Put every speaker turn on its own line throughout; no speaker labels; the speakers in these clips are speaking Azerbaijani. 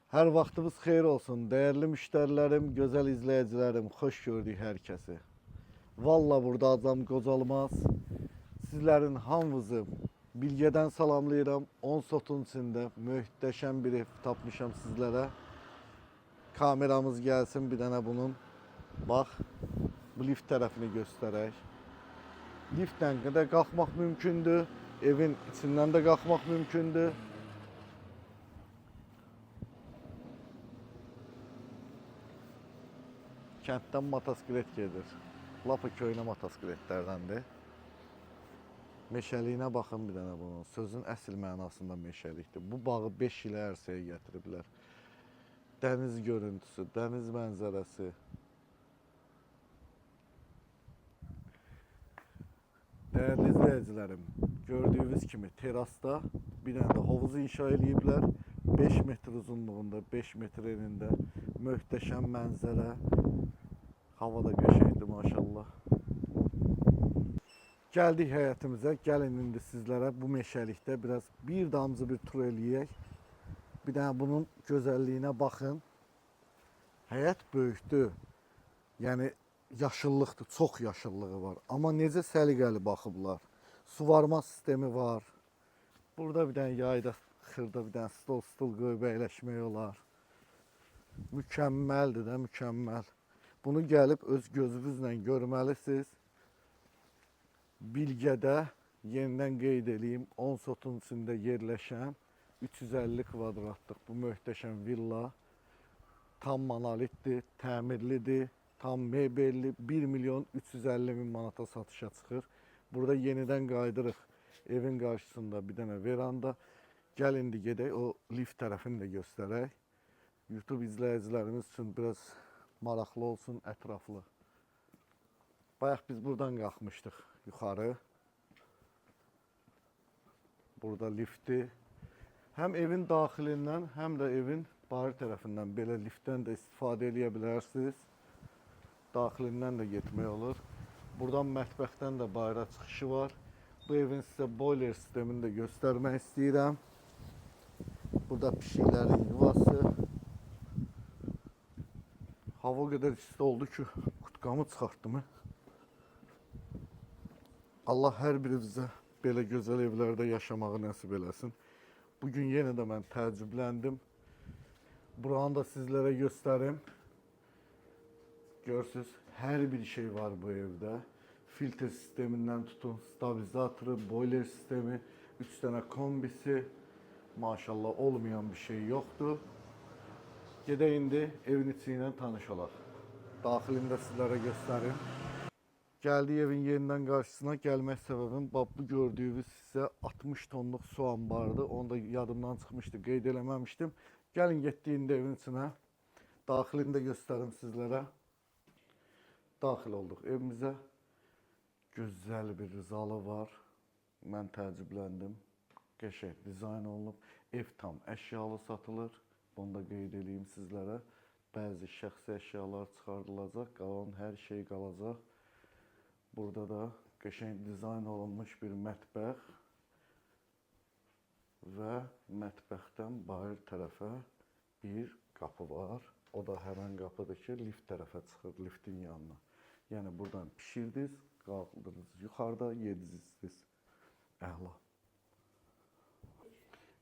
Hər vaxtınız xeyir olsun, dəyərli müştərilərim, gözəl izləyicilərim, xoş gördük hər kəsi. Valla burada adam qocalmaz. Sizlərin hamınızı Bilgədən salamlayıram. 10 sotun içində möhtəşəm bir ev tapmışam sizlərə. Kameramız gəlsin bir dənə bunun. Bax, bu lift tərəfini göstərək. Liftlə də qalxmaq mümkündür. Evin içindən də qalxmaq mümkündür. Kənddən motosiklet gedir. Lap o köhnə motosikletlərdəndir. Meşəliyinə baxın bir dənə bunun. Sözün əsl mənasında meşəlikdir. Bu bağı 5 ilə ərsəyə gətiriblər. Dəniz görüntüsü, dəniz mənzərəsi. Dəyərli izləyicilərim, gördüyünüz kimi terasda bir dənə də hovuz inşa eləyiblər. 5 metr uzunluğunda, 5 metr enində möhtəşəm mənzərə. Hava da qəşəngdir maşallah. Gəldik həyətimizə. Gəlin indi sizlərə bu meşəlikdə biraz bir damcı bir tur eləyək. Bir dənə bunun gözəlliyinə baxın. Həyət böyükdür. Yəni yaşıllıqdır, çox yaşıllığı var. Amma necə səliqəli baxıblar. Suvarma sistemi var. Burada bir dənə yayda xırda bir dənə stol qoyub əyləşmək olar. Mükəmməldir də, mükəmməl. Bunu gəlib öz gözünüzlə görməlisiniz. Bilgədə yenidən qeyd eləyim, 10 sotun içində yerləşən 350 kvadratlıq bu möhtəşəm villa tam monolitdir, təmirlidir, tam mebelli, 1 milyon 350 min manata satışa çıxır. Burada yenidən qayıdırıq evin qarşısında bir dənə veranda. Gəl indi gedək o lift tərəfini də göstərək. YouTube izləyicilərimiz üçün biraz maraqlı olsun, ətraflı. Bayaq biz buradan qalxmışdıq yuxarı. Burada liftdir. Həm evin daxilindən, həm də evin bayır tərəfindən belə liftdən də istifadə eləyə bilərsiniz. Daxilindən də getmək olur. Buradan mətbəxdən də bayıra çıxışı var. Bu evin sizə boiler sistemini də göstərmək istəyirəm. Burada pişiklərin yuvası. Hava o qədər isti oldu ki, kutkamı çıxartdım. Allah hər birimizə belə gözəl evlərdə yaşamağı nəsib eləsin. Bugün yenə də mən təəccübləndim. Buranı da sizlərə göstərim. Görürsüz, hər bir şey var bu evdə. Filtr sistemindən tutun, stabilizatoru, boiler sistemi, 3 dənə kombisi. Maşallah olmayan bir şey yoxdur. Gedək indi evin içi ilə tanış olaq. Daxilini də sizlərə göstərim. Gəldik evin yenidən qarşısına. Gəlmək səbəbim bax bu gördüyünüz hissə 60 tonluq su anbarıdır. Onu da yadımdan çıxmışdı, qeyd eləməmişdim. Gəlin getdik indi evin içinə. Daxilini də göstərim sizlərə. Daxil olduq evimizə. Gözəl bir zalı var. Mən təəccübləndim. Qəşəng dizayn olunub. Ev tam əşyalı satılır. Bunu da qeyd eləyim sizlərə. Bəzi şəxsi əşyalar çıxardılacaq, qalan hər şey qalacaq. Burada da qəşəng dizayn olunmuş bir mətbəx və mətbəxdən bayır tərəfə bir qapı var. O da həmən qapıdır ki, lift tərəfə çıxır, liftin yanına. Yəni buradan pişirdiniz, qaldırdınız yuxarıda, yediniz, içdiniz. Əla.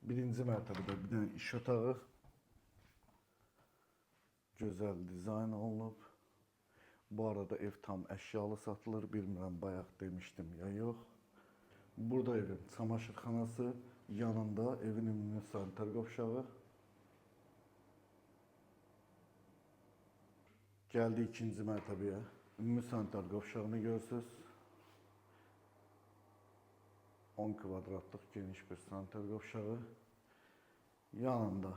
Birinci mərtəbədə bir dənə iş otağı. Gözəl dizayn olunub. Bu arada ev tam əşyalı satılır. Bilmirəm bayaq demişdim ya yox. Burada evin çamaşırxanası, yanında evin ümumi sanitar qovşağı. Gəldik ikinci mərtəbəyə. Ümumi sanitar qovşağını görürsüz. 10 kvadratlıq geniş bir sanitar qovşağı. Yanında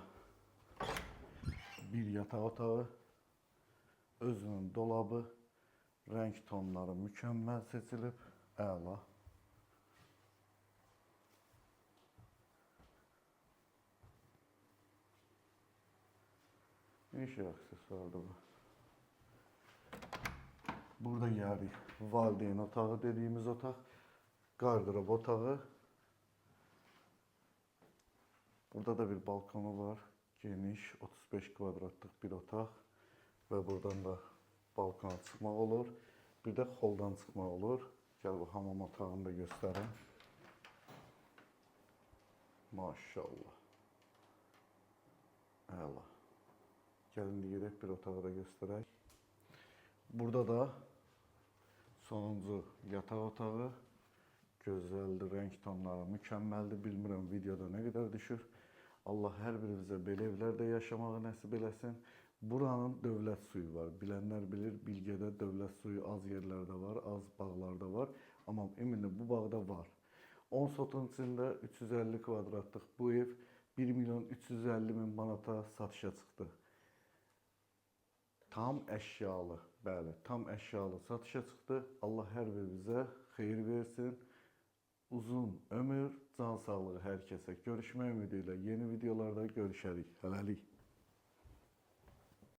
bir yataq otağı, özünün dolabı, rəng tonları mükəmməl seçilib, əla. Ne şey aksesuardı bu? Burada gəldik. Valideyn otağı dediğimiz otaq, qardırop otağı. Burada da bir balkonu var. Geniş 35 kvadratlıq bir otaq və buradan da balkona çıxmaq olur. Bir də holdan çıxmaq olur. Gəl bu hamam otağını da göstərim. Maşallah. Əla. Gəlin gedək bir otağı da göstərək. Burada da sonuncu yataq otağı. Gözəldir, rəng tonları mükəmməldir. Bilmirəm videoda nə qədər düşür. Allah hər birimizə belə evlərdə yaşamağı nəsib eləsin. Buranın dövlət suyu var. Bilənlər bilir, Bilgədə dövlət suyu az yerlərdə var, az bağlarda var. Amma ümumi bu bağda var. 10 sotun içində 350 kvadratlıq bu ev 1 milyon 350 min manata satışa çıxdı. Tam əşyalı, bəli, tam əşyalı satışa çıxdı. Allah hər birimizə xeyir versin. Uzun ömür, can sağlığı hər kəsə. Görüşmək ümidi ilə yeni videolarda görüşərik. Hələlik.